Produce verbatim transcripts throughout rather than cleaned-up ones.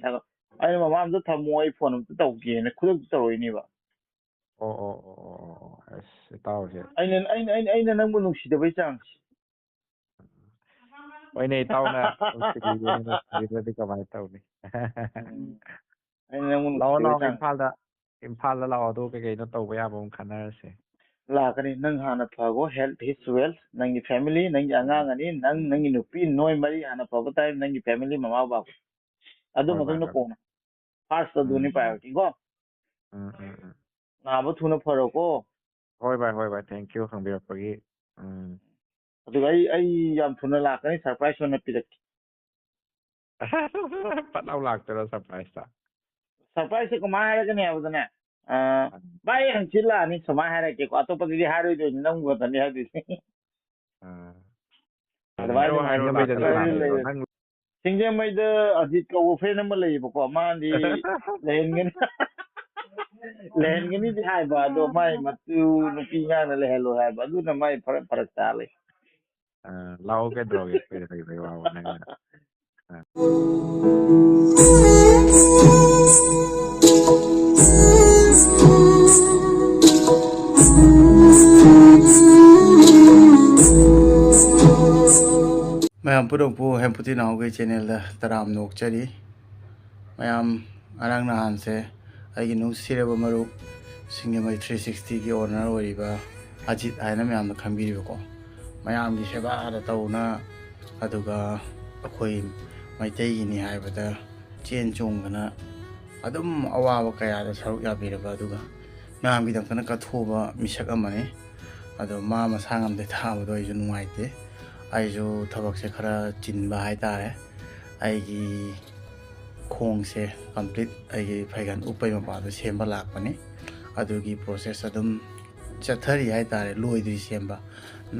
ꯊꯥꯒꯠ-, ꯑꯩꯅ, "ꯃꯃꯥ ꯑꯝꯇ ꯊꯝꯃꯣ, ꯑꯩ ꯐꯣꯟ ꯑꯝꯇ ꯇꯧꯒꯦꯅ" ꯈꯨꯗꯛꯇ ꯇꯧꯔꯛꯏꯅꯦꯕ꯫ ꯑꯣ ꯑꯣ ꯑꯣ ꯑꯣ ꯑꯣ ꯑꯣ꯫ ꯑꯁ, ꯏꯇꯥꯎꯁꯦ꯫ ꯑꯩꯅ ꯑꯩꯅ ꯑꯩꯅ ꯑꯩꯅ ꯅꯪꯕꯨ ꯅꯨꯡꯁꯤꯗꯕꯩ ꯆꯥꯡꯁꯦ꯫ ꯍꯣꯏꯅꯦ, ꯏꯇꯥꯎꯅ ꯅꯨꯡꯁꯤꯕꯤꯕꯅꯤ, ꯅꯨꯡꯁꯤꯕꯤꯗ꯭ꯔꯗꯤ ꯀꯃꯥꯏꯅ ꯇꯧꯅꯤ? ꯎꯝ꯫ ꯑꯩꯅ ꯅꯪꯕꯨ ꯂꯥꯛꯑꯣ ꯅꯨꯡꯁꯤꯗꯕꯩ ꯂꯥꯛꯑꯣ, ꯆꯥꯡꯁꯦ꯫ ꯏꯝꯐꯥꯜꯗ, ꯏꯝꯐꯥꯜꯗ ꯂꯥꯛꯑꯣ, ꯑꯗꯨ ꯀꯩ ꯀꯩꯅꯣ ꯇꯧꯕ ꯌꯥꯕ ꯑꯃ ꯈꯟꯅꯔꯁꯦ꯫ ꯂꯥꯛꯀꯅꯤ꯫ ꯅꯪ ꯍꯥꯟꯅ ꯐꯈꯣ, health is wealth꯫ ꯅꯪꯒꯤ family, ꯅꯪꯒꯤ ꯑꯉꯥꯡ ꯑꯅꯤ, ꯅꯪ, ꯅꯪꯒꯤ ꯅꯨꯄꯤ, ꯅꯣꯏ ꯃꯔꯤ ꯍꯥꯟꯅ ꯐꯕ ꯇꯥꯏ꯫ ꯅꯪꯒꯤ family, ꯃꯃꯥ ꯕꯕꯥ, ꯑꯗꯨ ꯍꯣꯏ ꯚꯥꯏ, ꯃꯇꯨꯡꯗ ꯍꯣꯏ꯫ ꯀꯣꯟꯅ꯫ First ꯑꯗꯨꯅꯤ ꯎꯝ, priority ꯀꯣ꯫ ꯎꯝ, ꯎꯝ, ꯎꯝ꯫ ꯅꯥꯕ ꯊꯨꯅ ꯐꯔꯣꯀꯣ꯫ ꯍꯣꯏ ꯚꯥꯏ, ꯍꯣꯏ ꯚꯥꯏ, thank you ꯍꯪꯕꯤꯔꯛꯄꯒꯤ꯫ ꯎꯝ꯫ ꯑꯗꯨꯒ ꯑꯩ ꯑꯩ ꯌꯥꯝ ꯊꯨꯅ ꯂꯥꯛꯀꯅꯤ, surprise ꯑꯣꯏꯅ ꯄꯤꯔꯛꯀꯦ꯫ ꯐꯠ ꯂꯥꯎ ꯂꯥꯛꯇꯣꯏꯔꯣ surpriseꯇ? Surpriseꯁꯦ ꯀꯃꯥꯏꯅ ꯍꯥꯏꯔꯛꯀꯅꯤ ꯍꯥꯏꯕꯗꯅꯦ, ꯑ, "ꯚꯥꯏ, ꯑꯩ ꯍꯪꯆꯤꯠ ꯂꯥꯛꯑꯅꯤ" ꯁꯨꯃꯥꯏꯅ ꯍꯥꯏꯔꯛꯀꯦꯀꯣ, ꯑꯇꯣꯞꯄꯗꯗꯤ ꯍꯥꯏꯔꯣꯏꯗꯣꯏꯅꯤ, ꯅꯪ ꯈꯛꯇꯅꯤ ꯍꯥꯏꯗꯣꯏꯁꯦ꯫ ꯑꯥ꯫ ꯑꯗꯨꯃꯥꯏꯅ ꯍꯥꯏꯔꯣ, ꯑꯗꯨꯝ ꯍꯥꯏꯔꯣ, ꯍꯥꯏꯔꯛꯀꯦ꯫ ꯂꯥꯛꯀꯅꯤ, Surprise ꯂꯥꯛꯀꯅꯤ꯫ ꯂꯩꯔꯦ꯫ ꯅꯪ ꯁꯤꯡꯖꯃꯩꯗ ꯑꯖꯤꯠ ꯀꯧꯕ friend ꯑꯃ ꯂꯩꯌꯦꯕꯀꯣ, ꯃꯥꯗꯤ ꯂꯩꯍꯟꯒꯅꯤ꯫ ꯂꯩꯍꯟꯒꯅꯤꯗꯤ ꯍꯥꯏꯕ, ꯑꯗꯣ ꯃꯥꯏ ꯃꯇꯨ ꯅꯨꯄꯤ ꯑꯉꯥꯡꯅ ꯂꯩꯍꯜꯂꯣ ꯍꯥꯏꯕ, ꯑꯗꯨꯅ ꯃꯥꯏ ꯐꯔꯛ, ꯐꯔꯛ ꯇꯥ ꯂꯩ꯫ ꯑꯥ, ꯂꯥꯛꯑꯣ ꯀꯩꯗꯧꯔꯒꯦ? ꯀꯩꯗꯧꯕꯩ ꯋꯥꯕ ꯅꯪꯅ? ꯑꯥ꯫ ꯃꯌꯥꯝ ꯄꯨꯝꯅꯃꯛꯄꯨ ꯍꯦꯝꯄꯨꯇꯤ ꯅꯥꯎꯒꯤ channelꯗ ꯇꯔꯥꯝꯅ ꯑꯣꯛꯆꯔꯤ꯫ ꯃꯌꯥꯝ, ꯉꯔꯥꯡ ꯅꯍꯥꯟꯁꯦ ꯑꯩꯒꯤ ꯅꯨꯡꯁꯤꯔꯕ ꯃꯔꯨꯞ ꯁꯤꯡꯖꯃꯩ three sixtyꯒꯤ owner ꯑꯣꯏꯔꯤꯕ ꯑꯖꯤꯠ ꯍꯥꯏꯅ ꯃꯌꯥꯝꯅ ꯈꯪꯕꯤꯔꯤꯕꯀꯣ, ꯃꯌꯥꯝꯒꯤ ꯁꯦꯕꯥꯗ ꯇꯧꯅ, ꯑꯗꯨꯒ ꯑꯩꯈꯣꯏ ꯃꯩꯇꯩꯒꯤꯅꯤ ꯍꯥꯏꯕꯗ ꯆꯦꯟ ꯆꯣꯡꯗꯅ ꯑꯗꯨꯝ ꯑꯋꯥꯕ ꯀꯌꯥꯗ ꯁꯔꯨꯛ ꯌꯥꯕꯤꯔꯕ, ꯑꯗꯨꯒ ꯃꯌꯥꯝꯒꯤꯗꯃꯛꯇꯅ ꯀꯠꯊꯣꯛꯑꯕ ꯃꯤꯁꯛ ꯑꯃꯅꯤ꯫ ꯑꯗꯣ ꯃꯥ ꯃꯁꯥ ꯉꯝꯗꯦ ꯊꯥꯕꯗꯣ ꯑꯩꯁꯨ ꯅꯨꯡꯉꯥꯏꯇꯦ꯫ ꯑꯩꯁꯨ ꯊꯕꯛꯁꯦ ꯈꯔ ꯆꯤꯟꯕ ꯍꯥꯏꯇꯥꯔꯦ꯫ ꯑꯩꯒꯤ ꯈꯣꯡꯁꯦ complete ꯑꯩꯒꯤ ꯐꯩꯒꯟ ꯎꯞꯄꯩ ꯃꯄꯥꯗꯣ ꯁꯦꯝꯕ ꯂꯥꯛꯄꯅꯤ꯫ ꯑꯗꯨꯒꯤ process ꯑꯗꯨꯝ ꯆꯠꯊꯔꯤ ꯍꯥꯏꯇꯥꯔꯦ, ꯂꯣꯏꯗ꯭ꯔꯤ ꯁꯦꯝꯕ꯫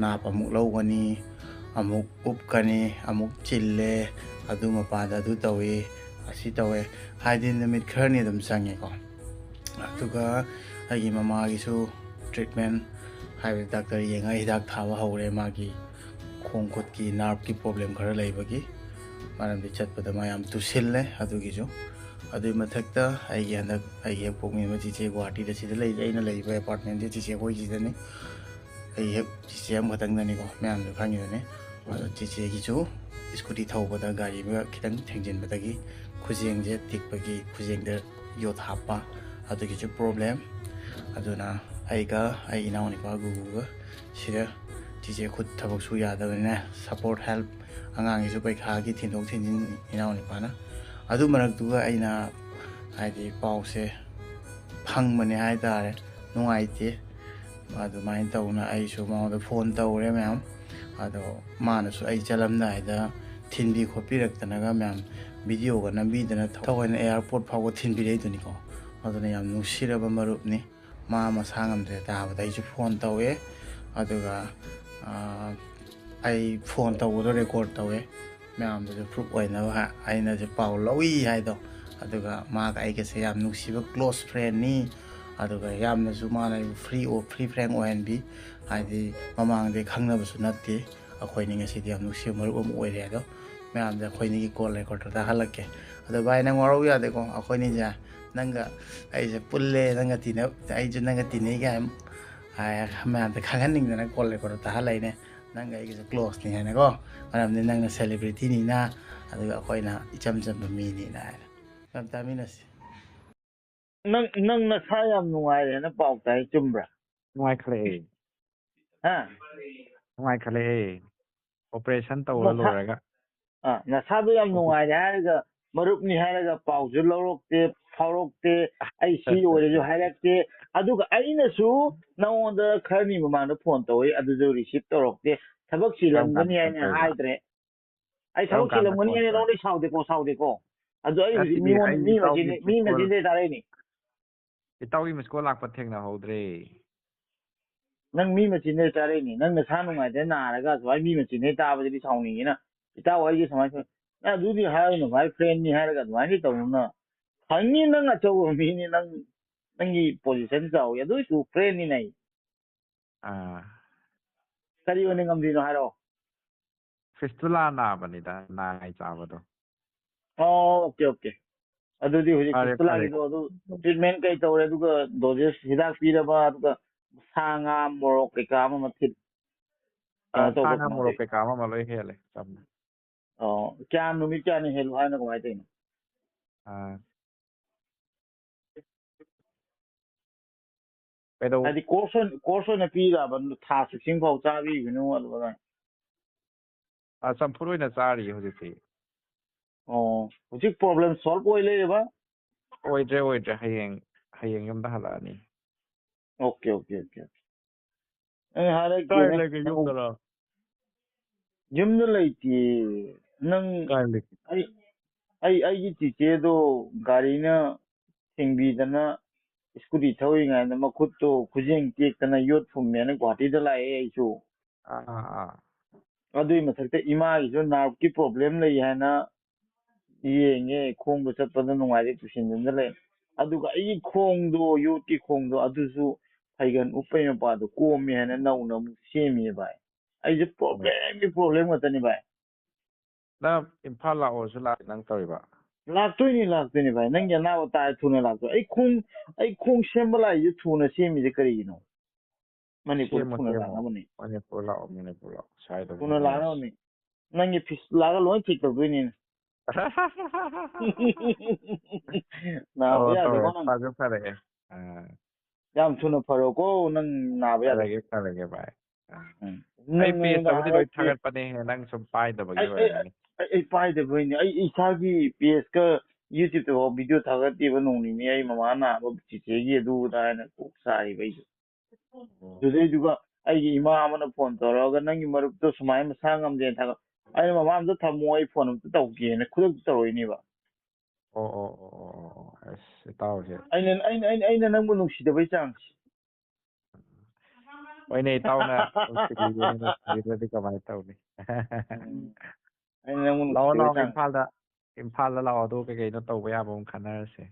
ꯅꯥꯞ ꯑꯃꯨꯛ ꯂꯧꯒꯅꯤ, ꯑꯃꯨꯛ ꯎꯞꯀꯅꯤ, ꯑꯃꯨꯛ ꯆꯤꯜꯂꯦ, ꯑꯗꯨ ꯃꯄꯥꯗ ꯑꯗꯨ ꯇꯧꯏ, ꯑꯁꯤ ꯇꯧꯋꯦ, ꯍꯥꯏꯗꯤ ꯅꯨꯃꯤꯠ ꯈꯔꯅꯤ ꯑꯗꯨꯝ ꯆꯪꯉꯦꯀꯣ꯫ ꯑꯗꯨꯒ ꯑꯩꯒꯤ ꯃꯃꯥꯒꯤꯁꯨ treatment, ꯍꯥꯏꯕꯗꯤ doctor ꯌꯦꯡꯉꯒ ꯍꯤꯗꯥꯛ ꯊꯥꯕ ꯍꯧꯔꯦ, ꯃꯥꯒꯤ ꯈꯣꯡ ꯈꯨꯠꯀꯤ nerveꯀꯤ problem ꯈꯔ ꯂꯩꯕꯒꯤ꯫ ꯃꯔꯝꯗꯤ ꯆꯠꯄꯗ ꯃꯥ ꯌꯥꯝ ꯇꯨꯁꯤꯜꯂꯦ꯫ ꯑꯗꯨꯒꯤꯁꯨ ꯑꯗꯨꯒꯤ ꯃꯊꯛꯇ ꯑꯩꯒꯤ ꯍꯟꯗꯛ ꯑꯩꯒꯤ ꯍꯦꯛ ꯄꯣꯛꯃꯤꯟꯅꯕ ꯆꯤꯆꯦ ꯒꯨꯍꯥꯇꯤꯗ ꯁꯤꯗ ꯂꯩꯖꯩ꯫ ꯑꯩꯅ ꯂꯩꯕ ꯑꯦꯄꯥꯔꯠꯃꯦꯟꯁꯦ ꯆꯤꯆꯦ ꯍꯣꯏꯁꯤꯗꯅꯤ꯫ ꯑꯩ ꯍꯦꯛ ꯆꯤꯆꯦ ꯑꯃꯈꯛꯇꯪꯗꯅꯤꯀꯣ, ꯃꯌꯥꯝꯁꯨ ꯈꯪꯉꯤꯗꯨꯅꯤ꯫ ꯑꯗꯣ ꯆꯤꯆꯦꯒꯤꯁꯨ ꯁ꯭ꯀꯨꯇꯤ ꯊꯧꯕꯗ ꯒꯥꯔꯤ ꯑꯃꯒ ꯈꯤꯇꯪ ꯊꯦꯡꯖꯤꯟꯕꯗꯒꯤ ꯈꯨꯖꯦꯡꯁꯦ ꯇꯤꯛꯄꯒꯤ ꯈꯨꯖꯦꯡꯗ ꯌꯣꯠ ꯍꯥꯞꯄ, ꯑꯗꯨꯒꯤꯁꯨ ꯄ꯭ꯔꯣꯕ꯭ꯂꯦꯝ꯫ ꯑꯗꯨꯅ ꯑꯩꯒ ꯑꯩ ꯏꯅꯥꯎꯅꯨꯄꯥ ꯒꯨꯒꯨꯒ ꯁꯤꯗ ꯆꯤꯆꯦ ꯈꯨꯠ ꯊꯕꯛ ꯁꯨ ꯌꯥꯗꯕꯅꯤꯅ ꯁꯞꯄꯣꯔꯠ ꯍꯦꯜꯞ, ꯑꯉꯥꯡꯒꯤꯁꯨ ꯄꯩꯈꯥꯒꯤ ꯊꯤꯟꯗꯣꯛ ꯊꯤꯟꯖꯤꯟ ꯏꯅꯥꯎꯅꯨꯄꯥꯅ꯫ ꯑꯗꯨ ꯃꯔꯛꯇꯨꯒ ꯑꯩꯅ ꯍꯥꯏꯗꯤ ꯄꯥꯎꯁꯦ ꯐꯪꯕꯅꯦ ꯍꯥꯏ ꯇꯥꯔꯦ, ꯅꯨꯡꯉꯥꯏꯇꯦ꯫ ꯑꯗꯨꯃꯥꯏꯅ ꯇꯧꯅ ꯑꯩꯁꯨ ꯃꯉꯣꯟꯗ ꯐꯣꯟ ꯇꯧꯔꯦ ꯃꯌꯥꯝ꯫ ꯑꯗꯣ ꯃꯥꯅꯁꯨ ꯑꯩ ꯆꯠꯂꯝꯗꯥꯏꯗ ꯊꯤꯟꯕꯤ ꯈꯣꯠꯄꯤꯔꯛꯇꯅꯒ ꯃꯌꯥꯝ ꯚꯤꯗꯤꯑꯣꯒ ꯅꯝꯕꯤꯗꯅ ꯊꯑꯣꯏꯅ ꯑꯦꯌꯥꯔꯄꯣꯔꯠ ꯐꯥꯎꯕ ꯊꯤꯟꯕꯤꯔꯛꯏꯗꯨꯅꯤꯀꯣ꯫ ꯑꯗꯨꯅ ꯌꯥꯝ ꯅꯨꯡꯁꯤꯔꯕ ꯃꯔꯨꯞꯅꯤ꯫ ꯃꯥ ꯃꯁꯥ ꯉꯝꯗ꯭ꯔꯦ ꯇꯥꯕꯗ ꯑꯩꯁꯨ ꯐꯣꯟ ꯇꯧꯋꯦ꯫ ꯑꯗꯨꯒ, ꯑꯥ, ꯑꯩ ꯐꯣꯟ ꯇꯧꯕꯗꯣ ꯔꯦꯀꯣꯔꯠ ꯇꯧꯋꯦ꯫ ꯃꯌꯥꯝꯗꯁꯨ ꯄ꯭ꯔꯨꯞ ꯑꯣꯏꯅꯕ ꯍꯥ-, ꯑꯩꯅꯁꯨ ꯄꯥꯎ ꯂꯧꯏ ꯍꯥꯏꯗꯣ꯫ ꯑꯗꯨꯒ ꯃꯥꯒ ꯑꯩꯒꯁꯦ ꯌꯥꯝ ꯅꯨꯡꯁꯤꯕ ꯀ꯭ꯂꯣꯁ ꯐ꯭ꯔꯦꯟꯅꯤ꯫ ꯑꯗꯨꯒ ꯌꯥꯝꯅꯁꯨ ꯃꯥꯅ ꯑꯩꯕꯨ ꯐ꯭ꯔꯤ ꯑꯣ-, ꯐ꯭ꯔꯤ ꯐ꯭ꯔꯦꯡ ꯑꯣꯏꯍꯟꯕꯤ꯫ ꯍꯥꯏꯗꯤ ꯃꯃꯥꯡꯗꯩ ꯈꯪꯅꯕꯁꯨ ꯅꯠꯇꯦ꯫ ꯑꯩꯈꯣꯏꯅꯤ ꯉꯁꯤꯗꯤ ꯌꯥꯝ ꯅꯨꯡꯁꯤꯕ ꯃꯔꯨꯞ ꯑꯃ ꯑꯣꯏꯔꯦ꯫ ꯑꯗꯣ ꯃꯌꯥꯝꯗ ꯑꯩꯈꯣꯏꯅꯤꯒꯤ ꯀꯣꯜ ꯔꯦꯀꯣꯔꯠꯇꯣ ꯇꯥꯍꯜꯂꯛꯀꯦ꯫ ꯑꯗꯣ ꯚꯥꯏ, ꯅꯪ ꯋꯥꯔꯧ ꯌꯥꯗꯦꯀꯣ꯫ ꯑꯩꯈꯣꯏꯅꯤꯁꯦ ꯅꯪꯒ ꯑꯩꯁꯦ ꯄꯨꯜꯂꯦ, ꯅꯪꯒ ꯇꯤꯟꯅ-, ꯑꯩꯁꯨ ꯅꯪꯒ ꯇꯤꯟꯅꯩ ꯀꯥꯏꯅ, ꯑ, ꯃꯌꯥꯝꯗ ꯈꯪꯍꯟꯅꯤꯡꯗꯅ ꯀꯣꯜ ꯔꯦꯀꯣꯔꯠꯇꯣ ꯇꯥꯍꯜꯂꯛꯏꯅꯦ꯫ ꯅꯪꯒ ꯑꯩꯒꯁꯦ ꯀ꯭ꯂꯣꯁꯅꯤ ꯍꯥꯏꯅꯀꯣ꯫ ꯃꯔꯝꯗꯤ ꯅꯪꯅ ꯁꯦꯂꯤꯕ꯭ꯔꯤꯇꯤꯅꯤꯅ, ꯑꯗꯨꯒ ꯑꯩꯈꯣꯏꯅ ꯏꯆꯝ ꯆꯝꯕ ꯃꯤꯅꯤꯅ ꯍꯥꯏꯅ꯫ ꯌꯥꯝ ꯇꯥꯃꯤꯟꯅꯁꯤ꯫ ꯅꯪ, ꯅꯪ ꯅꯁꯥ ꯌꯥꯝ ꯅꯨꯡꯉꯥꯏꯔꯦꯅ ꯄꯥꯎ ꯇꯥꯏ, ꯆꯨꯝꯕ꯭ꯔꯥ? ꯅꯨꯡꯉꯥꯏꯈꯠꯂꯛꯑꯦ꯫ ꯍꯥ? ꯅꯨꯡꯉꯥꯏꯈꯠꯂꯛꯑꯦ꯫ ꯑꯣꯄꯔꯦꯁꯟ ꯇꯧꯔ ꯅꯁꯥ-, ꯂꯣꯏꯔꯒ꯫ ꯑꯥ, ꯅꯁꯥꯗꯣ ꯌꯥꯝ ꯑꯣꯄꯔꯦ- ꯅꯨꯡꯉꯥꯏꯔꯦ ꯍꯥꯏꯔꯒ, ꯃꯔꯨꯞꯅꯤ ꯍꯥꯏꯔꯒ ꯄꯥꯎꯁꯨ ꯂꯧꯔꯛꯇꯦ, ꯐꯥꯎꯔꯛꯇꯦ, ꯑꯩ ꯁꯤ ꯂꯣꯏꯔꯦꯁꯨ ꯍꯥꯏꯔꯛꯇꯦ꯫ ꯑꯗꯨꯒ ꯑꯩꯅꯁꯨ ꯅꯉꯣꯟꯗ ꯈꯔꯅꯤ ꯃꯃꯥꯡꯗ ꯐꯣꯟ ꯇꯧꯏ, ꯑꯗꯨꯁꯨ ꯔꯤꯁꯤꯞ ꯇꯧꯔꯛꯇꯦ꯫ ꯊꯕꯛ ꯀꯔꯝ ꯆꯤꯜꯂꯝꯒꯅꯤ ꯀꯥꯟꯗ ꯐꯣꯟ ꯍꯥꯏꯅ ꯇꯧꯔꯤꯕ? ꯍꯥꯏꯗ꯭ꯔꯦ꯫ ꯑꯩ ꯀꯔꯝ ꯊꯕꯛ ꯀꯥꯟꯗ ꯐꯣꯟ ꯆꯤꯜꯂꯝꯒꯅꯤ ꯍꯥꯏꯅ ꯇꯧꯔꯤꯕ? ꯅꯉꯣꯟꯗ ꯁꯥꯎꯗꯦꯀꯣ, ꯁꯥꯎꯗꯦꯀꯣ꯫ ꯑꯗꯨ ꯑꯩ ꯍꯧꯖꯤꯛ ꯅꯠꯇꯤꯌꯦ, ꯃꯤꯉꯣꯟ, ꯑꯩ ꯃꯤ ꯏꯇꯥꯎꯒꯤ ꯃꯆꯤꯟ-, ꯃꯤ ꯃꯤꯁ ꯀꯣꯜ ꯃꯆꯤꯟꯗꯩ ꯇꯥꯔꯛꯏꯅꯤ꯫ ꯏꯇꯥꯎꯒꯤ ꯃꯤꯁ ꯀꯣꯜ ꯂꯥꯛꯄ ꯊꯦꯡꯅꯍꯧꯗ꯭ꯔꯦ꯫ ꯅꯪ ꯃꯤ ꯃꯆꯤꯟꯗꯩ ꯇꯥꯔꯛꯏꯅꯤ꯫ ꯅꯪ ꯅꯁꯥ ꯅꯨꯡꯉꯥꯏꯇꯦ ꯅꯥꯔꯒ ꯁꯨꯃꯥꯏꯅ ꯃꯤ ꯃꯆꯤꯟꯗꯩ ꯇꯥꯕꯗꯨꯗꯤ ꯁꯥꯎꯅꯤꯡꯉꯤꯅ꯫ ꯏꯇꯥꯎ ꯑꯩꯒꯤ ꯁꯨꯃꯥꯏꯅ ꯁꯨꯃꯥꯏꯅ-, ꯅꯪ ꯑꯗꯨꯗꯤ ꯍꯥꯏꯔꯨꯅꯨ ꯚꯥꯏ, ꯐ꯭ꯔꯦꯟꯅꯤ ꯍꯥꯏꯔꯒ ꯑꯗꯨꯃꯥꯏꯅ ꯇꯧꯅꯨꯅ꯫ ꯈꯪꯉꯤ ꯅꯪ ꯑꯆꯧꯕ ꯃꯤꯅꯤ, ꯅꯪ, ꯅꯪꯒꯤ ꯄꯣꯖꯤꯁꯟ ꯆꯥꯎꯋꯤ, ꯑꯗꯨ ꯑꯣꯏꯁꯨ ꯐ꯭ꯔꯦꯟꯅꯤꯅꯦ ꯑꯩ꯫ ꯑꯥ꯫ ꯀꯔꯤ ꯑꯣꯏꯅ ꯉꯝꯗ꯭ꯔꯤꯅꯣ ꯍꯥꯏꯔꯛꯑꯣ꯫ ꯐꯤꯁꯇꯨꯂꯥ ꯅꯥꯕꯅꯤꯗ, ꯅꯥꯏ ꯆꯥꯕꯗꯣ꯫ ꯑꯣ, ꯑꯣꯀꯦ, ꯑꯣꯀꯦ꯫ ꯑꯗꯨꯗꯤ ꯍꯧꯖꯤꯛ ꯐꯔꯦ, ꯐꯔꯦ꯫ ꯐꯤꯁꯇꯨꯂꯥꯒꯤꯗꯣ ꯑꯗꯨ ꯇ꯭ꯔꯤꯠꯃꯦꯟ ꯀꯩ ꯇꯧꯔꯦ, ꯑꯗꯨꯒ ꯗꯣꯖꯦꯁ ꯍꯤꯗꯥꯛ ꯄꯤꯔꯕ, ꯑꯗꯨꯒ ꯁꯥ ꯉꯥ ꯃꯣꯔꯣꯛ ꯀꯩꯀꯥ ꯑꯃ ꯃꯊꯤꯠ ꯑꯥ, ꯀꯩꯅꯣ ꯁꯥ ꯇꯧꯕ ꯉꯥ ꯀꯃꯥꯏꯅ ꯃꯣꯔꯣꯛ ꯇꯧꯔꯤ? ꯀꯩꯀꯥ ꯑꯃ ꯑꯃ ꯂꯣꯏ ꯍꯦꯜꯂꯦ, ꯆꯝꯅ꯫ ꯑꯣ, ꯀꯌꯥꯝ ꯅꯨꯃꯤꯠ ꯀꯌꯥꯅꯤ ꯍꯦꯜꯂꯨ ꯍꯥꯏꯅꯣ, ꯀꯃꯥꯏꯅ ꯇꯧꯔꯤꯅꯣ? ꯑꯥ꯫ ꯀꯩꯗꯧ- ꯍꯥꯏꯗꯤ ꯀꯣꯔꯁ ꯑꯣꯏꯅ, ꯀꯣꯔꯁ ꯑꯣꯏꯅ ꯄꯤꯔꯕ, ꯊꯥ ꯁꯤꯛꯁꯇꯤꯟ ꯐꯥꯎ ꯆꯥꯕꯤꯒꯅꯨ ꯑꯗꯨꯒ? ꯑꯥ, ꯆꯝꯐꯨꯠ ꯑꯣꯏꯅ ꯆꯥꯔꯤꯌꯦ ꯍꯧꯖꯤꯛꯇꯤ꯫ ꯑꯣ, ꯍꯧꯖꯤꯛ ꯄ꯭ꯔꯣꯕ꯭ꯂꯦꯝ ꯁꯣꯜꯕ ꯑꯣꯏ ꯂꯩꯔꯦꯕ? ꯑꯣꯏꯗ꯭ꯔꯦ, ꯑꯣꯏꯗ꯭ꯔꯦ꯫ ꯍꯌꯦꯡ, ꯍꯌꯦꯡ ꯌꯨꯝꯗ ꯍꯜꯂꯛꯑꯅꯤ꯫ Okay, okay, okay, okay. ꯑꯩ ꯍꯥꯏꯔꯛꯀꯦ, ꯀꯥꯏ ꯅꯪ ꯂꯩꯒꯦ, ꯅꯪ ꯌꯨꯝꯗꯔꯣ? ꯌꯨꯝꯗ ꯂꯩꯇꯦ꯫ ꯅꯪ ꯀꯥꯏ ꯂꯩꯒꯦ? ꯑꯩ, ꯑꯩ, ꯑꯩꯒꯤ ꯆꯤꯆꯦꯗꯣ ꯒꯥꯔꯤꯅ ꯊꯤꯡꯕꯤꯗꯅ ꯁ꯭ꯀꯨꯇꯤ ꯊꯧꯔꯤꯉꯩꯗ ꯃꯈꯨꯠꯇꯣ ꯈꯨꯖꯦꯡ ꯇꯦꯛꯇꯅ ꯌꯣꯠ ꯐꯨꯝꯃꯦꯅ ꯒꯨꯍꯥꯇꯤꯗ ꯂꯥꯛꯑꯦ ꯑꯩꯁꯨ꯫ ꯑꯥ, ꯑꯥ, ꯑꯥ꯫ ꯑꯗꯨꯏ ꯃꯊꯛꯇ ꯏꯃꯥꯒꯤꯁꯨ ꯅꯥꯔꯞꯀꯤ ꯄ꯭ꯔꯣꯕ꯭ꯂꯦꯝ ꯂꯩ ꯍꯥꯏꯅ ꯌꯦꯡꯉꯦ, ꯈꯣꯡꯗꯣ ꯆꯠꯄꯗ ꯅꯨꯡꯉꯥꯏꯔꯦ, ꯇꯨꯁꯤꯟꯗꯨꯅ ꯂꯩ꯫ ꯑꯗꯨꯒ ꯑꯩꯒꯤ ꯈꯣꯡꯗꯣ, ꯌꯣꯠꯀꯤ ꯈꯣꯡꯗꯣ, ꯑꯗꯨꯁꯨ ꯐꯩꯒꯟ ꯎꯞꯄꯩ ꯃꯄꯥꯗꯣ ꯀꯣꯝꯃꯦ ꯍꯥꯏꯅ ꯅꯧꯅ ꯑꯃꯨꯛ ꯁꯦꯝꯃꯤꯌꯦ ꯚꯥꯏ꯫ ꯑꯩꯁꯦ ꯄ꯭ꯔꯣꯕ꯭ꯂꯦꯝꯒꯤ ꯄ꯭ꯔꯣꯕ꯭ꯂꯦꯝ ꯉꯥꯛꯇꯅꯤ ꯚꯥꯏ꯫ ꯅꯪ ꯏꯝꯐꯥꯜ ꯂꯥꯛꯑꯣꯁꯨ ꯂꯥꯛꯑꯦ ꯅꯪ ꯇꯧꯔꯤꯕ? ꯂꯥꯛꯇꯣꯏꯅꯤ, ꯂꯥꯛꯇꯣꯏꯅꯤ ꯚꯥꯏ꯫ ꯅꯪꯒꯤ ꯑꯅꯥꯕ ꯇꯥꯔꯦ ꯊꯨꯅ ꯂꯥꯛꯇꯣꯏ꯫ ꯑꯩ ꯈꯣꯡ, ꯑꯩ ꯈꯣꯡ ꯁꯦꯝꯕ ꯂꯥꯛꯏꯁꯦ ꯊꯨꯅ ꯁꯦꯝꯃꯤꯁꯦ ꯀꯔꯤꯒꯤꯅꯣ? ꯃꯅꯤꯄꯨꯔ ꯁꯦꯝꯃꯣ, ꯊꯨꯅ ꯁꯦꯝꯃꯣ꯫ ꯂꯥꯛꯅꯕꯅꯤ꯫ ꯃꯅꯤꯄꯨꯔ ꯂꯥꯛꯑꯣ, ꯃꯅꯤꯄꯨꯔ ꯂꯥꯛꯑꯣ꯫ ꯁ꯭ꯋꯥꯏꯗ ꯊꯨꯅ ꯂꯩꯔꯁꯤ꯫ ꯂꯥꯛꯅꯕꯅꯤ꯫ ꯅꯪꯒꯤ ꯐꯤꯁ ꯂꯥꯛꯑꯒ ꯂꯣꯏ ꯊꯤꯛ ꯇꯧꯗꯣꯏꯅꯤꯅꯦ꯫ ꯅꯥꯕ ꯑꯣ, ꯌꯥꯗꯦꯀꯣ ꯇꯧꯔꯦ꯫ ꯅꯪ꯫ ꯐꯔꯦ, ꯐꯔꯦ꯫ ꯑꯥ꯫ ꯌꯥꯝ ꯊꯨꯅ ꯐꯔꯣꯀꯣ ꯅꯪ ꯅꯥꯕ ꯌꯥꯗꯦ꯫ ꯐꯔꯒꯦ, ꯐꯔꯒꯦ, ꯚꯥꯏ꯫ ꯑꯥ꯫ ꯎꯝ꯫ ꯑꯩ ꯅꯪ ꯄꯦꯖꯇꯕꯨꯗꯤ ꯂꯣꯏ ꯉꯥꯏꯍꯥꯛ ꯊꯥꯒꯠꯄꯅꯦꯍꯦ, ꯅꯪ ꯁꯨꯝ ꯄꯥꯏꯗꯕꯒꯤ ꯑꯩ, ꯑꯩ, ꯑꯣꯏꯔꯝꯒꯅꯤ꯫ ꯑꯩ, ꯑꯩ ꯄꯥꯏꯗꯕꯩꯅꯦ꯫ ꯑꯩ ꯏꯁꯥꯒꯤ ꯄꯦꯖꯀ ꯌꯨꯇ꯭ꯌꯨꯕꯇꯐꯥꯎ ꯚꯤꯗꯤꯑꯣ ꯊꯥꯒꯠꯇꯦꯕ ꯅꯣꯡ ꯅꯤꯅꯤ꯫ ꯑꯩ ꯃꯃꯥ ꯅꯥꯕ ꯆꯤꯆꯦꯒꯤ ꯑꯗꯨ ꯑꯗꯥ ꯍꯥꯏꯅ ꯀꯣꯛ ꯆꯥꯏꯕ ꯑꯩꯁꯨ꯫ ꯑꯣ꯫ ꯑꯗꯨꯗꯩꯗꯨꯒ ꯑꯩꯒꯤ ꯏꯃꯥ ꯑꯃꯅ ꯐꯣꯟ ꯇꯧꯔꯛꯑꯒ "ꯅꯪꯒꯤ ꯃꯔꯨꯞꯇꯣ ꯁꯨꯃꯥꯏꯅ ꯃꯁꯥ ꯉꯝꯗꯦꯅ" ꯊꯥꯒꯠ-, ꯑꯩꯅ "ꯃꯃꯥ ꯑꯝꯇ ꯊꯝꯃꯣ, ꯑꯩ ꯐꯣꯟ ꯑꯝꯇ ꯇꯧꯒꯦꯅ" ꯈꯨꯗꯛꯇ ꯇꯧꯔꯛꯏꯅꯦꯕ꯫ ꯑꯣ, ꯑꯣ, ꯑꯣ, ꯑꯣ, ꯑꯣ, ꯑꯣ꯫ ꯑꯁ, ꯏꯇꯥꯎꯁꯦ꯫ ꯑꯩꯅ, ꯑꯩꯅ, ꯑꯩꯅ, ꯑꯩꯅ ꯅꯪꯕꯨ ꯅꯨꯡꯁꯤꯗꯕꯩ ꯆꯥꯡꯁꯦ꯫ ꯍꯣꯏꯅꯦ, ꯏꯇꯥꯎꯅ ꯅꯨꯡꯁꯤꯕꯤꯕꯅꯤ, ꯅꯨꯡꯁꯤꯕꯤꯗ꯭ꯔꯗꯤ ꯀꯃꯥꯏꯅ ꯇꯧꯅꯤ? ꯎꯝ꯫ ꯑꯩꯅ ꯅꯪꯕꯨ ꯂꯥꯛꯑꯣ, ꯅꯨꯡꯁꯤꯗꯕꯩ ꯂꯥꯛꯑꯣ, ꯆꯥꯡꯁꯦ꯫ ꯏꯝꯐꯥꯜꯗ, ꯏꯝꯐꯥꯜꯗ ꯂꯥꯛꯑꯣ, ꯑꯗꯨꯒ ꯀꯩ ꯀꯩꯅꯣ ꯇꯧꯕ ꯌꯥꯕ ꯑꯃ ꯈꯟꯅꯔꯁꯦ꯫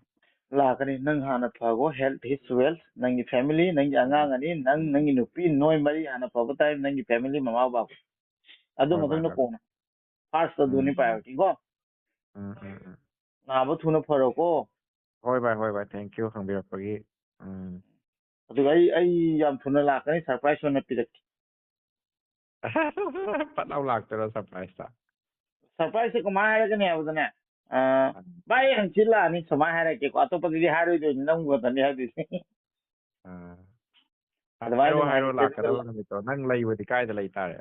ꯂꯥꯛꯀꯅꯤ꯫ ꯅꯪ ꯍꯥꯟꯅ ꯐꯈꯣ, health is wealth꯫ ꯅꯪꯒꯤ family, ꯅꯪꯒꯤ ꯑꯉꯥꯡ ꯑꯅꯤ, ꯅꯪ, ꯅꯪꯒꯤ ꯅꯨꯄꯤ, ꯅꯣꯏ ꯃꯔꯤ ꯍꯥꯟꯅ ꯐꯕ ꯇꯥꯏ, ꯅꯪꯒꯤ family, ꯃꯃꯥ ꯕꯕꯥ꯫ ꯑꯗꯨ ꯍꯣꯏ ꯚꯥꯏ, ꯃꯇꯨꯡꯗ ꯍꯣꯏ꯫ ꯀꯣꯟꯅ꯫ First ꯑꯗꯨꯅꯤ ꯎꯝ, ꯎꯝ꯫ priority ꯀꯣ꯫ ꯎꯝ, ꯎꯝ, ꯎꯝ꯫ ꯅꯥꯕ ꯊꯨꯅ ꯐꯔꯣꯀꯣ꯫ ꯍꯣꯏ ꯚꯥꯏ, ꯍꯣꯏ ꯚꯥꯏ, thank you ꯍꯪꯕꯤꯔꯛꯄꯒꯤ꯫ ꯎꯝ꯫ ꯑꯗꯨꯒ ꯑꯩ, ꯑꯩ ꯌꯥꯝ ꯊꯨꯅ ꯂꯥꯛꯀꯅꯤ, surprise ꯑꯣꯏꯅ ꯄꯤꯔꯛꯀꯦ꯫ ꯐꯠ ꯂꯥꯎ ꯂꯥꯛꯇꯣꯏꯔꯣ surpriseꯇ? Surpriseꯁꯦ ꯀꯃꯥꯏꯅ ꯍꯥꯏꯔꯛꯀꯅꯤ ꯍꯥꯏꯕꯗꯅꯦ, ꯑ, "ꯚꯥꯏ, ꯑꯩ ꯍꯪꯆꯤꯠ ꯂꯥꯛꯑꯅꯤ" ꯁꯨꯃꯥꯏꯅ ꯍꯥꯏꯔꯛꯀꯦꯀꯣ, ꯑꯇꯣꯞꯄꯗꯗꯤ ꯍꯥꯏꯔꯣꯏꯗꯣꯏꯅꯤ, ꯅꯪꯕꯨ ꯈꯛꯇꯅꯤ ꯍꯥꯏꯗꯣꯏꯁꯦ꯫ ꯑꯥ꯫ ꯍꯥꯏꯔꯣ, ꯑꯗꯨꯃꯥꯏꯅ ꯍꯥꯏꯔꯣ, ꯍꯥꯏꯔꯛꯀꯦ꯫ ꯂꯥꯛꯀꯗꯕ ꯅꯨꯃꯤꯠꯇꯣ꯫ ꯅꯪ ꯂꯩꯕꯗꯤ ꯀꯥꯏꯗ ꯂꯩ ꯇꯥꯔꯦ?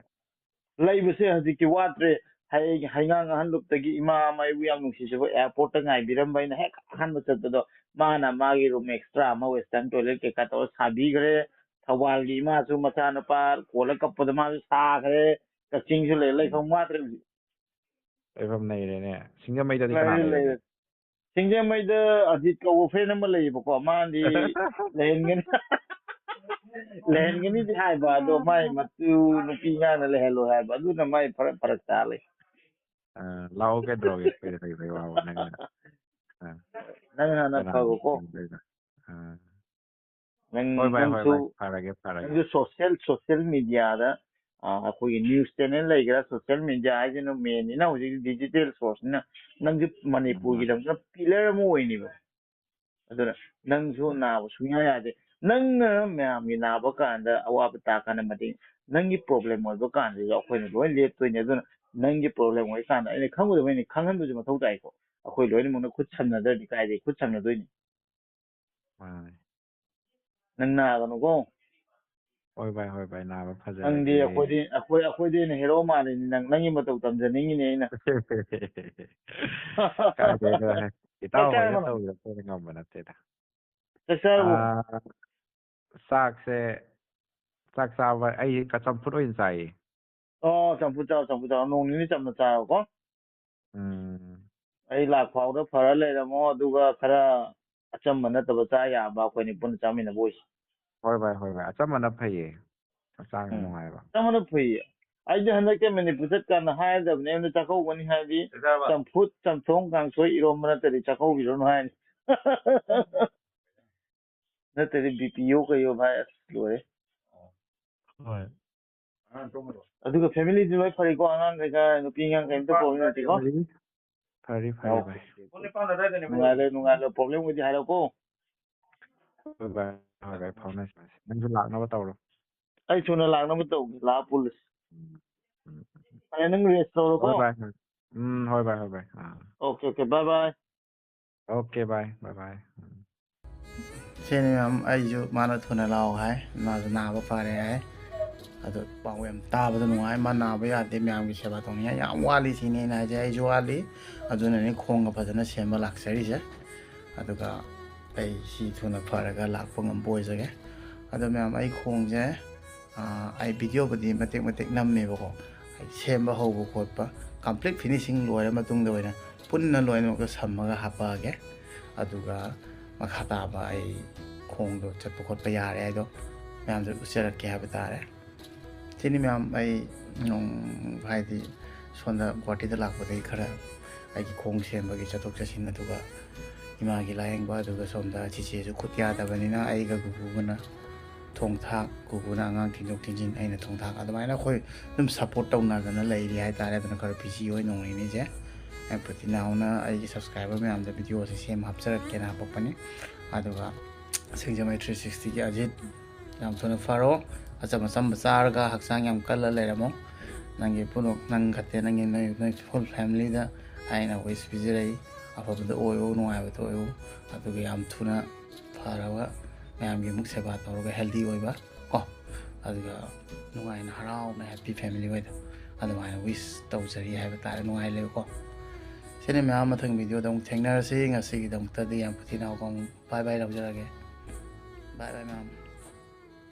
ꯂꯩꯕꯁꯦ ꯍꯧꯖꯤꯛꯇꯤ ꯋꯥꯠꯇ꯭ꯔꯦ꯫ ꯍꯌꯦꯡ ꯍꯩꯉꯥꯡ ꯑꯍꯟ ꯂꯨꯞꯇꯒꯤ ꯏꯃꯥ ꯑꯃ ꯑꯩꯕꯨ ꯌꯥꯝ ꯅꯨꯡꯁꯤꯖꯕ airportꯇ ꯉꯥꯏꯕꯤꯔꯝꯕ, ꯑꯩꯅ ꯍꯦꯛ ꯑꯍꯥꯟꯕ ꯆꯠꯄꯗꯣ ꯃꯥꯅ ꯃꯥꯒꯤ room extra ꯑꯃ western toilet ꯀꯩꯀꯥ ꯇꯧꯔ ꯁꯥꯕꯤꯈ꯭ꯔꯦ꯫ ꯊꯧꯕꯥꯜꯒꯤ ꯏꯃꯥꯁꯨ ꯃꯆꯥꯅꯨꯄꯥ ꯀꯣꯜꯂ ꯀꯞꯄꯗ ꯃꯥꯁꯨ ꯁꯥꯈ꯭ꯔꯦ꯫ ꯀꯛꯆꯤꯡꯁꯨ ꯂꯩ, ꯂꯩꯐꯝ ꯋꯥꯠꯇ꯭ꯔꯦ ꯍꯧꯖꯤꯛ꯫ ꯂꯩꯐꯝ ꯂꯩꯔꯦꯅꯦ꯫ ꯁꯤꯡꯖꯃꯩꯗꯗꯤ ꯂꯩꯔꯦ, ꯀꯅꯥ ꯂꯩꯔꯒꯦ? ꯂꯩꯔꯦ꯫ ꯁꯤꯡꯖꯃꯩꯗ ꯑꯖꯤꯠ ꯀꯧꯕ friend ꯑꯃ ꯂꯩꯌꯦꯕꯀꯣ, ꯃꯥꯅꯗꯤ ꯂꯩꯍꯟꯒꯅꯤ, ꯂꯩꯍꯟꯒꯅꯤꯗꯤ ꯍꯥꯏꯕ, ꯑꯗꯣ ꯃꯥꯏ ꯃꯇꯨ ꯅꯨꯄꯤ ꯑꯉꯥꯡꯅ ꯂꯩꯍꯜꯂꯣ ꯍꯥꯏꯕ, ꯑꯗꯨꯅ ꯃꯥꯏ ꯐꯔꯛ, ꯐꯔꯛ ꯇꯥ ꯂꯩ꯫ ꯑ, ꯂꯥꯛꯑꯣ ꯀꯩꯗꯧꯔꯒꯦ, ꯑꯩꯈꯣꯏꯗ ꯂꯩꯕꯩ ꯋꯥꯕꯨ ꯅꯪꯅ꯫ ꯑ, ꯅꯪ ꯍꯥꯟꯅ ꯀꯅꯥꯅ ꯐꯕꯀꯣ꯫ ꯈꯪꯗꯣꯏꯅꯣ? ꯑ꯫ ꯅꯪ, ꯍꯣꯏ ꯚꯥꯏ, ꯍꯣꯏ ꯅꯪꯁꯨ, ꯚꯥꯏ, ꯐꯔꯒꯦ, ꯐꯔꯒꯦ꯫ ꯅꯪꯁꯨ social, social mediaꯗ, ꯑ, ꯑꯩꯈꯣꯏꯒꯤ news channel ꯂꯩꯒꯦꯔꯥ, social media ꯍꯥꯏꯁꯤꯅ mainꯅꯤꯅ, ꯍꯧꯖꯤꯛꯇꯤ digital sourceꯅꯤꯅ, ꯅꯪꯁꯨ ꯃꯅꯤꯄꯨꯔꯒꯤꯗꯃꯛꯇ pillar ꯑꯃ ꯑꯣꯏꯅꯦꯕ꯫ ꯑꯗꯨꯅ ꯅꯪꯁꯨ ꯅꯥꯕ ꯁꯨꯡꯌꯥ ꯌꯥꯗꯦ꯫ ꯅꯪꯅ ꯃꯌꯥꯝꯒꯤ ꯅꯥꯕ ꯀꯥꯟꯗ, ꯑꯋꯥꯕ ꯇꯥ ꯀꯥꯟꯗ ꯃꯇꯦꯡ, ꯅꯪꯒꯤ problem ꯑꯣꯏꯕ ꯀꯥꯟꯗꯁꯨ ꯑꯩꯈꯣꯏꯅ ꯂꯣꯏ ꯂꯦꯞꯇꯣꯏꯅꯦ꯫ ꯑꯗꯨꯅ ꯅꯪꯒꯤ problem ꯑꯣꯏꯔꯀꯥꯟꯗ ꯑꯩꯅ ꯈꯪꯒꯗꯕꯅꯤ, ꯈꯪꯍꯟꯕꯁꯨ ꯃꯊꯧ ꯇꯥꯏꯀꯣ꯫ ꯑꯩꯈꯣꯏ ꯂꯣꯏꯅꯃꯛꯅ ꯈꯨꯠ ꯁꯝꯅꯗ꯭ꯔꯗꯤ ꯀꯥꯏꯗꯩ ꯈꯨꯠ ꯁꯝꯅꯗꯣꯏꯅꯤ? ꯃꯥꯅꯦ꯫ ꯅꯪ ꯅꯥꯒꯅꯨꯀꯣ꯫ ꯍꯣꯏ ꯚꯥꯏ, ꯍꯣꯏ ꯚꯥꯏ, ꯅꯥꯕ ꯅꯪꯗꯤ ꯐꯖꯔꯒꯦ꯫ ꯑꯩꯈꯣꯏꯗꯤ, ꯑꯩꯈꯣꯏ, ꯑꯩꯈꯣꯏꯗꯤ ꯍꯦꯔꯣ ꯃꯥꯜꯂꯤꯅꯤ ꯅꯪ, ꯅꯪꯒꯤ ꯃꯇꯧ ꯇꯝꯖꯅꯤꯡꯉꯤꯅꯦ ꯑꯩꯅ꯫ ꯀꯥꯏꯗꯩꯅꯣꯍꯦ? ꯏꯇꯥꯎ ꯆꯥꯛ ꯍꯣꯏꯅ ꯆꯥꯔꯕꯣ? ꯇꯧꯕꯤꯔꯛꯇ꯭ꯔꯗꯤ ꯉꯝꯕ ꯅꯠꯇꯦꯗ꯫ ꯆꯥꯛ ꯆꯥꯔꯕꯣ? ꯑꯥ, ꯆꯥꯛꯁꯦ, ꯆꯥꯛ ꯆꯥꯕ, ꯑꯩ ꯀ-, ꯆꯝꯐꯨꯠ ꯑꯣꯏꯅ ꯆꯥꯏꯌꯦ꯫ ꯑꯣ, ꯆꯝꯐꯨꯠ ꯆꯥꯎ, ꯆꯝꯐꯨꯠ ꯆꯥꯎ꯫ ꯅꯣꯡ ꯅꯤꯅꯤ ꯆꯝꯅ ꯆꯥꯔꯣꯀꯣ꯫ ꯎꯝ꯫ ꯑꯩ ꯂꯥꯛ ꯐꯥꯎꯗ ꯐꯔ ꯂꯩꯔꯝꯃꯣ, ꯑꯗꯨꯒ ꯈꯔ ꯑꯆꯝꯕ ꯅꯠꯇꯕ ꯆꯥ ꯌꯥꯕ ꯑꯩꯈꯣꯏꯅꯤ ꯄꯨꯟꯅ ꯆꯥꯃꯤꯟꯅꯕ ꯑꯣꯏꯁꯤ꯫ ꯍꯣꯏ ꯚꯥꯏ, ꯍꯣꯏ ꯚꯥꯏ, ꯑꯆꯝꯕꯅ ꯐꯩꯌꯦ, ꯍꯛꯆꯥꯡ ꯎꯝ꯫ ꯅꯨꯡꯉꯥꯏꯕ꯫ ꯑꯆꯝꯕꯅ ꯐꯩꯌꯦ꯫ ꯑꯩꯗꯤ ꯍꯟꯗꯛꯇꯤ ꯃꯅꯤꯄꯨꯔ ꯆꯠꯀꯥꯟꯗ ꯍꯥꯏꯔꯗꯕꯅꯦ, ꯑꯩꯉꯣꯟꯗ ꯆꯥꯛꯀꯧꯒꯅꯤ ꯍꯥꯏꯔꯗꯤ ꯆꯥꯔꯕ? ꯆꯝꯐꯨꯠ, ꯆꯝꯊꯣꯡ, ꯀꯥꯡꯁꯣꯏ, ꯏꯔꯣꯝꯕ ꯅꯠꯇ꯭ꯔꯗꯤ ꯆꯥꯛꯀꯧꯕꯤꯔꯅꯨ ꯍꯥꯏꯔꯅꯤ꯫ ꯅꯠꯇ꯭ꯔꯗꯤ B P ꯌꯣ ꯀꯩꯌꯣ ꯚꯥꯏ, ꯑꯁ ꯂꯣꯏꯔꯦ꯫ ꯍꯣꯏ꯫ ꯑꯗꯨꯒ family ꯗꯤ ꯂꯣꯏ ꯐꯔꯤꯀꯣ? ꯑꯉꯥꯡ ꯀꯩꯀꯥ, ꯅꯨꯄꯤ ꯑꯉꯥꯡ ꯀꯩꯝꯇ problem ꯂꯩꯇꯦꯀꯣ? ꯐꯔꯤ, ꯐꯔꯤ, ꯐꯔꯤ, ꯚꯥꯏ꯫ ꯅꯨꯡꯉꯥꯏꯔꯦ, ꯅꯨꯡꯉꯥꯏꯔꯦ, problem ꯑꯣꯏꯗꯤ ꯍꯥꯏꯔꯛꯑꯣꯀꯣ꯫ ꯍꯣꯏ, ꯚꯥꯏ, ꯍꯣꯏ, ꯚꯥꯏ, ꯐꯥꯎꯅꯁꯤ, ꯐꯥꯎꯅꯁꯤ꯫ ꯅꯪꯁꯨ ꯂꯥꯛꯅꯕ ꯇꯧꯔꯣ꯫ ꯑꯩ ꯊꯨꯅ ꯂꯥꯛꯅꯕ ꯇꯧꯒꯦ, ꯂꯥꯛꯑ ꯄꯨꯜꯂꯁꯤ꯫ ꯎꯝ, ꯎꯝ, ꯎꯝ꯫ ꯐꯔꯦ, ꯅꯪ rest ꯇꯧꯔꯣꯀꯣ꯫ ꯍꯣꯏ, ꯚꯥꯏ, ꯍꯣꯏ꯫ ꯎꯝ, ꯍꯣꯏ, ꯚꯥꯏ, ꯍꯣꯏ, ꯚꯥꯏ꯫ ꯑꯥ꯫ Okay, okay, bye, bye꯫ Okay, bye, bye, bye꯫ ꯎꯝ꯫ ꯁꯤꯅꯤ ꯃꯌꯥꯝ, ꯑꯩꯁꯨ ꯃꯥꯅ ꯊꯨꯅ ꯂꯥꯛꯑꯣ ꯍꯥꯏ, ꯃꯥꯁꯨ ꯅꯥꯕ ꯐꯔꯦ ꯍꯥꯏ꯫ ꯑꯗꯣ ꯄꯥꯎ ꯌꯥꯝ ꯇꯥꯕꯗ ꯅꯨꯡꯉꯥꯏ, ꯃꯥ ꯅꯥꯕ ꯌꯥꯗꯦ, ꯃꯌꯥꯝꯒꯤ ꯁꯦꯕꯥ ꯇꯧꯅꯤꯡꯉꯥꯏ ꯌꯥꯝ ꯋꯥꯠꯂꯤ ꯁꯤꯅꯤ ꯑꯩꯅ ꯍꯥꯏꯁꯦ, ꯑꯩꯁꯨ ꯋꯥꯠꯂꯤ꯫ ꯑꯗꯨꯅꯅꯤ ꯈꯣꯡꯒ ꯐꯖꯅ ꯁꯦꯝꯕ ꯂꯥꯛꯆꯔꯤꯁꯦ꯫ ꯑꯗꯨꯒ ꯑꯩ ꯁꯤ ꯊꯨꯅ ꯐꯔꯒ ꯂꯥꯛꯄ ꯉꯝꯕ ꯑꯣꯏꯖꯒꯦ꯫ ꯑꯗꯣ ꯃꯌꯥꯝ, ꯑꯩ ꯈꯣꯡꯁꯦ, ꯑꯥ, ꯑꯩ video ꯕꯨꯗꯤ ꯃꯇꯦꯛ ꯃꯇꯦꯛ ꯅꯝꯃꯦꯕꯀꯣ, ꯑꯩ ꯁꯦꯝꯕ ꯍꯧꯕ ꯈꯣꯠꯄ, complete finishing ꯂꯣꯏꯔ ꯃꯇꯨꯡꯗ ꯑꯣꯏꯅ ꯄꯨꯟꯅ ꯂꯣꯏꯅꯃꯛꯇ ꯁꯝꯃꯒ ꯍꯥꯞꯄꯛꯑꯒꯦ꯫ ꯑꯗꯨꯒ ꯃꯈꯥ ꯇꯥꯕ ꯑꯩ ꯈꯣꯡꯗꯣ ꯆꯠꯄ ꯈꯣꯠꯄ ꯌꯥꯔꯦ ꯍꯥꯏꯗꯣ ꯃꯌꯥꯝꯗ ꯎꯠꯆꯔꯛꯀꯦ ꯍꯥꯏꯕ ꯇꯥꯔꯦ꯫ ꯁꯤꯅꯤ ꯃꯌꯥꯝ, ꯑꯩ ꯅꯣꯡ-, ꯍꯥꯏꯗꯤ ꯁꯣꯝꯗ ꯒꯨꯍꯥꯇꯤꯗ ꯂꯥꯛꯄꯗꯒꯤ ꯈꯔ ꯑꯩꯒꯤ ꯈꯣꯡ ꯁꯦꯝꯕꯒꯤ ꯆꯠꯊꯣꯛ ꯆꯠꯁꯤꯟ, ꯑꯗꯨꯒ ꯏꯃꯥꯒꯤ ꯂꯥꯌꯦꯡꯕ, ꯑꯗꯨꯒ ꯁꯣꯝꯗ ꯆꯤꯆꯦꯁꯨ ꯈꯨꯠ ꯌꯥꯗꯕꯅꯤꯅ ꯑꯩꯒ ꯒꯨꯒꯨꯒꯅ ꯊꯣꯡ ꯊꯥꯛ, ꯒꯨꯒꯨꯅ ꯑꯉꯥꯡ ꯊꯤꯟꯗꯣꯛ ꯊꯤꯟꯖꯤꯟ, ꯑꯩꯅ ꯊꯣꯡ ꯊꯥꯛ, ꯑꯗꯨꯃꯥꯏꯅ ꯑꯩꯈꯣꯏ ꯑꯗꯨꯝ support ꯇꯧꯅꯗꯅ ꯂꯩꯔꯤ ꯍꯥꯏꯇꯥꯔꯦ꯫ ꯑꯗꯨꯅ ꯈꯔ busy ꯑꯣꯏ ꯅꯣꯡ ꯅꯤꯅꯤꯁꯦ꯫ ꯑꯩ ꯄꯨꯇꯤꯅꯥꯎꯅ ꯑꯩꯒꯤ subscriber ꯃꯌꯥꯝꯗ video ꯁꯦ ꯁꯦꯝ ꯍꯥꯞꯆꯔꯛꯀꯦꯅ ꯍꯥꯞꯄꯛꯄꯅꯤ꯫ ꯑꯗꯨꯒ ꯁꯤꯡꯖꯃꯩ three sixty ꯒꯤ ꯑꯖꯤꯠ, ꯌꯥꯝ ꯊꯨꯅ ꯐꯔꯣ꯫ ꯑꯆꯝ ꯑꯆꯝꯕ ꯆꯥꯔꯒ ꯍꯛꯆꯥꯡ ꯌꯥꯝ ꯀꯜꯂ ꯂꯩꯔꯝꯃꯣ꯫ ꯅꯪꯒꯤ ꯄꯨꯝꯅꯃꯛ, ꯅꯪ ꯈꯛꯇꯦ, ꯅꯪꯒꯤ, ꯅꯣꯏ, ꯅꯣꯏ full family ꯗ ꯑꯩꯅ wish ꯄꯤꯖꯔꯛꯏ꯫ ꯑꯐꯕꯗ ꯑꯣꯏꯌꯨ, ꯅꯨꯡꯉꯥꯏꯕꯗ ꯑꯣꯏꯌꯨ꯫ ꯑꯗꯨꯒ ꯌꯥꯝ ꯊꯨꯅ ꯐꯔꯒ ꯃꯌꯥꯝꯒꯤ ꯑꯃꯨꯛ ꯁꯦꯕꯥ ꯇꯧꯔꯒ healthy ꯑꯣꯏꯕ ꯀꯣ, ꯑꯗꯨꯒ ꯅꯨꯡꯉꯥꯏꯅ ꯍꯔꯥꯎꯅ happy family ꯑꯣꯏꯗ ꯑꯗꯨꯃꯥꯏꯅ wish ꯇꯧꯖꯔꯤ ꯍꯥꯏꯕ ꯇꯥꯔꯦ꯫ ꯅꯨꯡꯉꯥꯏ ꯂꯩꯌꯨꯀꯣ꯫ ꯁꯤꯅꯤ ꯃꯌꯥꯝ, ꯃꯊꯪ video ꯗ ꯑꯃꯨꯛ ꯊꯦꯡꯅꯔꯁꯤ꯫ ꯉꯁꯤꯒꯤꯗꯃꯛꯇꯗꯤ ꯌꯥꯝ ꯄꯨꯊꯤꯅ ꯍꯧꯕ ꯑꯃꯨꯛ bye bye ꯂꯧꯖꯔꯒꯦ꯫ Bye bye ꯃꯌꯥꯝ꯫